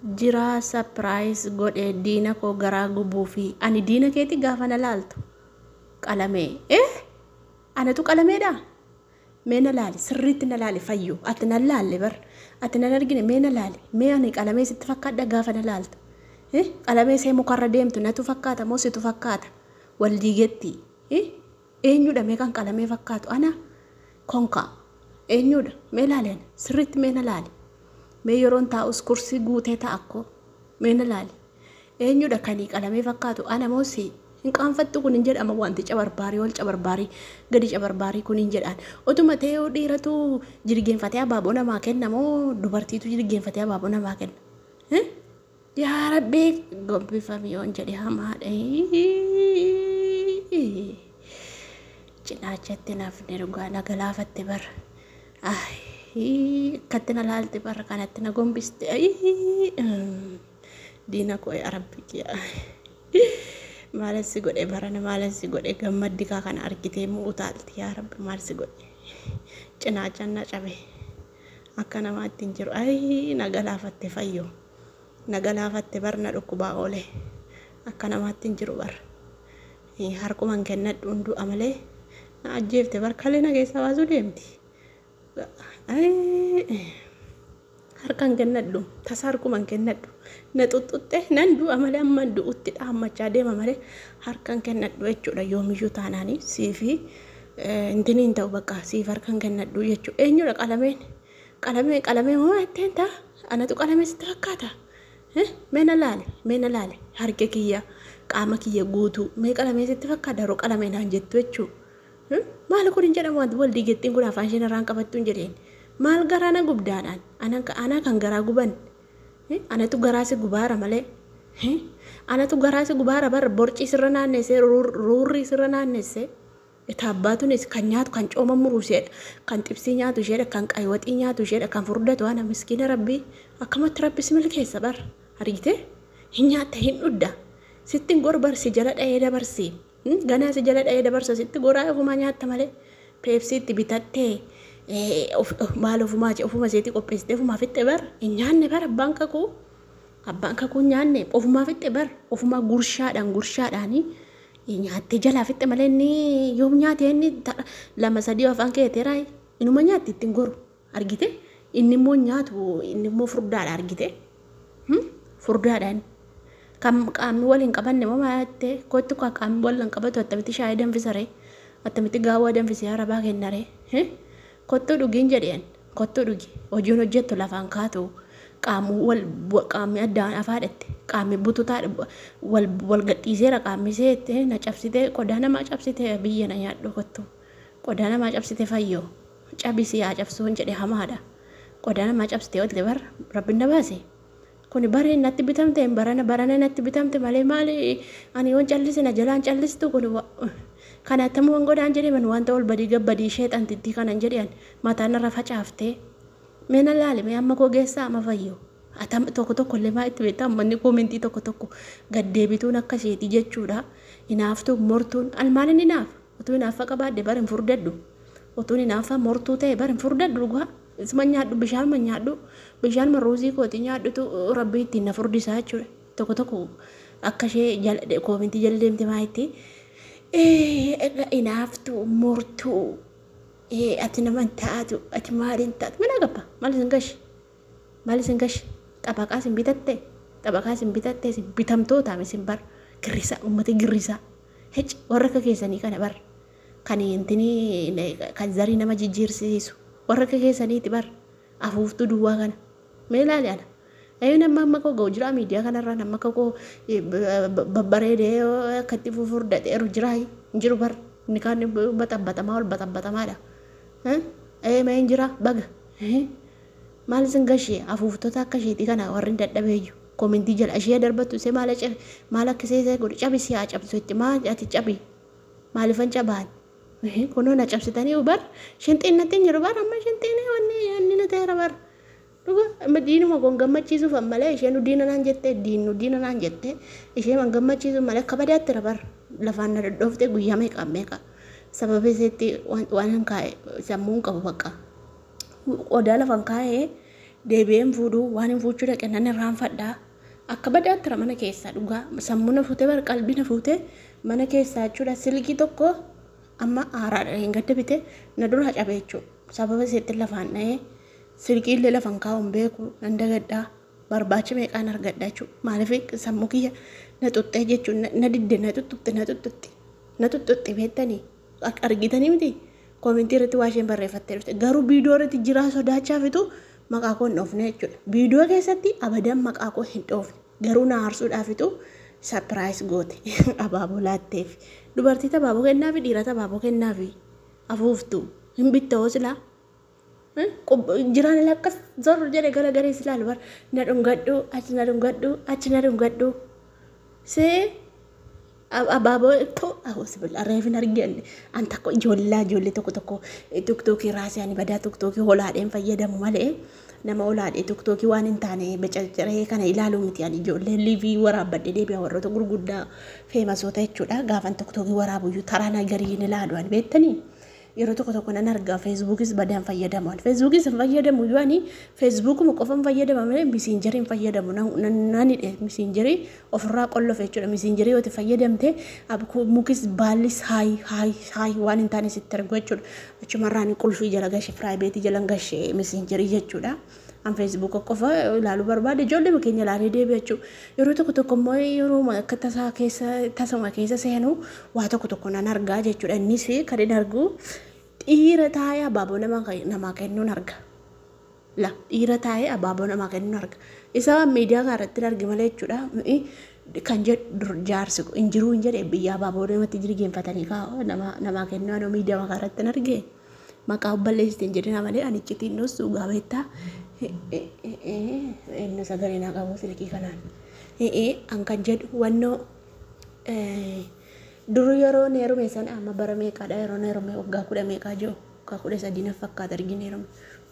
Jiraa surprise godhe diina koo garaa gubuufi. Ani diina keeti gaafa na laaltu. Qalamee. Eh? Anatu qalameedha? Mee na laali, sirriitti na laali Fayyoo. Ati nan laalle bar. Ati nan argine, mee na laali. Mee ani qalamee sitti fakkaadha gaafa na laaltu? Eh? Qalamee see mukarra deemtu natu fakkaata moo situ fakkaata? Wal diigetti. Eh? Eenyudha mee kan qalamee fakkaatu? Ana? Konkaa. Eenyudha? Mee laali ana. Sirriitti mee na laali. Mee yeroon taa'us kursii guutee ta'a akkoo. Mee na laali. Eenyudha kanii qalamee fakkaatu? Ana moo si? Hin qaanfattu kun hin jedhama wanti cabarbaarii ol cabarbaarii gadi cabarbaarii kun hin jedhaan. Otuma ta'ee dhiiratu jilgeenfatee abaaboo namaa kenna moo dubartiitu jilgeenfatee abaaboo namaa kenna? Yaa Rabbii, gombifami yoon jedhe hamaadha. Cinaachatti nafni dhugaa na galaafatte bara. Akkatti na laalte bara, kanatti na gombiste. Diina koo, yaa Rabbi kiyya. Maalan si godhe barana, maalan si godhe? Gammaddi kaa kana argitee moo utaalti? Yaa Rabbi, maal si godhe? Cinaachaan na cabe. Akka namaatti hin jiru. Ayii, na galaafatte Fayyoo. Na galaafatte bar, na dhukkubaa oole. Akka namaatti hin jiru bar. Harkuman kennadhu du'a malee na ajjeefte bar, kalee na keessaa baasuu deemti. Harkan kennadhu, tasa harkuman kennadhu. Na xuxxuxxe nan du'a malee, amma du'utti dhaammachaa deema malee harkan kennadhu jechuudha. Yoomiyyuu taanaanii siifi intini hin ta'u, bakka siif harkan kennadhu jechuudha. Eenyudha qalameen? Qalamee qalamee moo jetteen ta'a? Anatu qalamee sitti fakkaata? Mee na laale, mee na laale, harki kiyya, qaama kiyya guutuu mee qalamee sitti fakkaata yeroo qalamee naan jettu jechuudha? Maal kun hin jedhamu wanti wal diigettiin kun afaan isheen irraan qabattu hin jedheen. Maal garaa na gubdaadhaan? Ana kan garaa guban. Anatu garaa si gubaara malee. Anatu garaa si gubaara bar, borcii sirra naannessee, ruurrii sirra naannessee. Taabbaatunis kan nyaatu kan cooma muru isheedha. Kan xibsii nyaatu isheedha. Kan qaywaxii nyaatu isheedha. Kan furdatu ana miskiina Rabbii. Akkamatti Rabbi si milkeessa bar. Argitee? Hin nyaatta, hin dhudda. Sitti hin goru bar, si jala dha'ee dabarsi. Ganaa si jala dha'ee dabarsa, sitti goraa ofumaa nyaatta malee. Peepsiitti bitattee maal ofumaa ofuma isheetii qopheessitee ofumaa fixxe bar. Hin nyaanne bar abbaan kakuu. Abbaan kakuu hin nyaanne, ofumaa fixxe bar. Ofumaa gurshaadhaan gurshaadhaanii nyaattee jalaa fixxe malee inni yoom nyaate? Inni lama sadii afaan keeteeraa inuma nyaatti, ittiin goru argite. Inni immoo nyaatu, inni immoo furdaadha, argite, furdaadha inni. Kan qaamni wal hin qabanne moo maal jettee? Kottu kan qaamni wal hin qabatu attamitti shaayii danfisa ree? Attamitti gaawwaa danfisee arabaa kenna ree? Kottuu dhugiin jedheen, kottuu dhugi. Hojiin hojjettu lafaan kaatu, qaamni wal qaamni addaan afaadhatte, qaamni bututaa wal wal gadhiiseera, qaamni seette na cabsitee, qodaa namaa cabsitee, biyya na nyaadhu. Kottu, qodaa namaa cabsite Fayyoo, cabisi haa cabsuun jedhe hamaadha. Qodaa namaa cabsitee oolte bar, Rabbi na baase. Kuni baree natti bitamte, barana barana natti bitamte malee maali? Ani yoon callise na jalaan callistu. Kun kana attamuman godhaan jedhee man wanta ol badii gabbadii ishee xantittii kanan jedhan mataan irra facaaftee. Mee na laali, mee amma koo geessaa amma Fayyoo. Atam tokko tokko illee maa itti beektaa? Uummanni koomentii tokko tokko gaddeebituun akka isheetii jechuudha. Hinaaftuun mortuun al maalin hinaafa? Utuu hinaaffa qabaadhe bar hin furdadhu. Utuun hinaaffa mortuu ta'e bar hin furdadhu dhugaa. Isuma nyaadhu, bishaanuma nyaadhu, bishaanuma ruuzii kooti nyaadhutu Rabbi ittiin na furdisaa jechuudha. Tokko tokko akka ishee koomentii jala deemte maa itti hinaaftuu mortuu, ati nama hin taatu, ati maaliin taatu, mana gabba, maal isin gashi, maal isin gashi? Xabaqaa isin bitatte, xabaqaa isin bitatte, isin bitamtootaam isin bar, girrisaa uummata girrisaa hec, warra akka keessanii kana bar kan intini kan zarii nama jijjiirsiisu warra akka keessaniiti bar, afuuftuu duwwaa kana. Mee ilaali ana. Ee, nama amma koo ga'u jira miidiyaa kanarra, nama akka koo babbareedee akkatti fufurdateeru jira? Hin jiru bar. Inni kaan baxabbatamaa ol baxabbatamaadha. Ee, mee hin jira baga. Maal isin gashee afuuftota akka isheetii kana? Warri hin dadhabeeyyu koomentii jala ishee darbattu isee maal maal akka ishee godhu, cabisi haa cabsu itti, maal ati cabi, maalifan cabaan? Kunoo na cabsitanii bar, shinxiin natti hin jiru bar, amma shinxiin wanni wanni na ta'eera bar. Dhuga amma diinuma koon gammachiisuuf malee, isheen diina naan jette, diinnu diina naan jette, ishee man gammachiisuuf malee akka badaatti bar lafaan na dhodhooftee guyyaa meeqa meeqa sababa iseetti waan hin kaa'e sammuu hin qabu bakka. Qodaa lafaan kaa'ee Deebi'een fuudhuu waan hin fuuchuu dhaqe nan irraanfadhaa. Akka badaatti mana keessaa dhugaa sammuu na fuutee bara qalbii na fuutee mana keessaa jechuudha. Silkii tokko amma haaraadha hin gadda bite na duraa cabe jechuudha. Sababa iseetti lafaan dha'ee silkii illee lafan kaa'u hin beeku nan dagadhaa. Barbaacha meeqaan argadha jechuudha. Maaliif sammuu kiyya na xuxxee jechuudha, na didde, na xuxxutte, na xuxxutte, na xuxxutte beektanii argitanii miti. Koomentii irratti waa isheen barreeffattee dhufte garuu viidiyoo irratti jiraa sodaachaafitu maqaa koo hin dhoofne jechuudha. Viidiyoo keessatti abadan maqaa koo hin dhoofne, garuu na aarsuudhaafitu sapiraayis goote abaaboo laatteef. Dubartii abaaboo kennaafi dhiira abaaboo kennaafi afuuftu hin bitta'oo silaa. Jiraan akkas zorru jedhe garagaree silaalu bar na dhungadhu achi, na dhungadhu achi, na dhungadhu see abaaboo awusibila reefin arganne. An takko ijoollee tokko tokko tiktookii raasii ani badaa tiktookii holaadheen fayyadamu malee nama holaadhee tiktookii waan hin taane bacaccaree kana ilaaluu miti. Ani ijoollee liivii waraabbadhe deebi'a, warroota gurguddaa feemasoota jechuudha. Gaafan tiktookii waraabuyyuu taraa nagarii hin ilaalu ani beektanii. Yeroo tokko tokko nan argaa. Feesbuukis badaan fayyadamu. Ani feesbuukis hin fayyadamu iyyuu, ani feesbuukuma qofa hin fayyadama malee misiinjarii hin fayyadamu. Nan hidhe misiinjarii ofirraa qollofe jechuudha. Misiinjarii yoo itti fayyadamte mukis baallis haayi haayi haayi waan hin taane sitti argu jechuudha. Achumarraan qulfii jala gashe, piraayibeetii jala gashe misiinjarii jechuudha. An feesbuuka qofa ilaaluu barbaade, ijoollee keenya ilaalee deebi'a jechuudha. Yeroo tokko tokko immoo yeroo akka tasaa keessa tasuma keessa seenu waa tokko tokko nan argaa jechuudha. Innis kan inni argu dhiira taa'ee abaaboo namaa kennuun arga. La dhiira taa'ee abaaboo namaa kennuun arga. Isa miidiyaa kana irratti arge malee jechuudha. Kan jedhu jaarsi hin jiru hin jedhe biyya abaaboo namatti jilgeenfatanii kaa'u namaa kennuu anoo miidiyaa kana irratti arge. Maqaa obballeessite hin jedhina malee ani iccitiin dhossu gaabeettaa. Inni sagalee naa qabu silkii kanaan. An kan jedhu wannoo duru yeroo heerume sana amma bara meeqaadha yeroo heerume, waggaa 10 meeqaa jiru, waggaa 13 natti fakkaata argin heerume,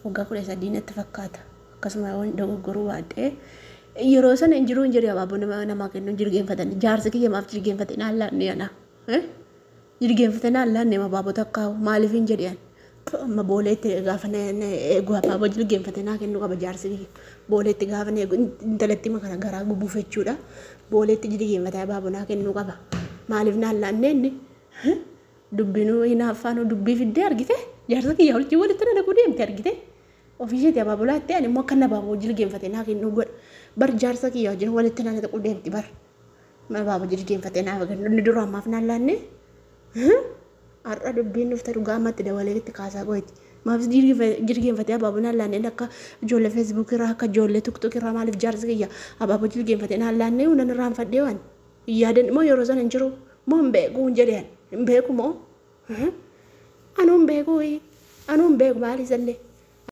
waggaa 13 natti fakkaata, akkasuma yoo dogoggoruu baadhee. Yeroo sana hin jiru hin jedhu abaaboo namaa kennu jilgeenfatan. Jaarsi kiyya maaf jilgeenfate naan laanne, ana jilgeenfate naan laanne abaaboo takka maaliif hin jedhe. Amma booleetti gaafa eegu abaaboo jilgeenfate naa kennuu qaba jaarsi kiyya. Booleetti gaafa eegu intalatti kana garaa gubuuf jechuudha. Booleetti jilgeenfate abaaboo naa kennuu qaba. Maaliif naan laanne inni? Dubbinuu hinaaffaanuu dubbii fiddee argite, jaarsa kiyya wajjin walitti na naquu deemte argite. Ofii isheetii abaaboo laattee ani immoo akka abaaboo jilgeenfate naa kennuu godha. Bar jaarsa kiyya wajjin walitti na naquu deemti bar. Abaaboo jilgeenfate naa kennu inni dura ammaaf naan laanne. Har'a dubbiin dhufte dhugaa ammatti dabalee itti kaasaa gooti. Maaf jilgeenfatee abaaboo naan laanne? Akka ijoollee feesbuukii irraa, akka ijoollee tuktuk irraa maaliif jaarsi kiyya abaaboo jilgeenfatee naan laanne? Nan irraanfadhee waan yaadan moo yeroo sana hin jiru moo hin beeku hin jedheen hin beeku moo anuu hin beeku, anuu hin beeku maali isallee.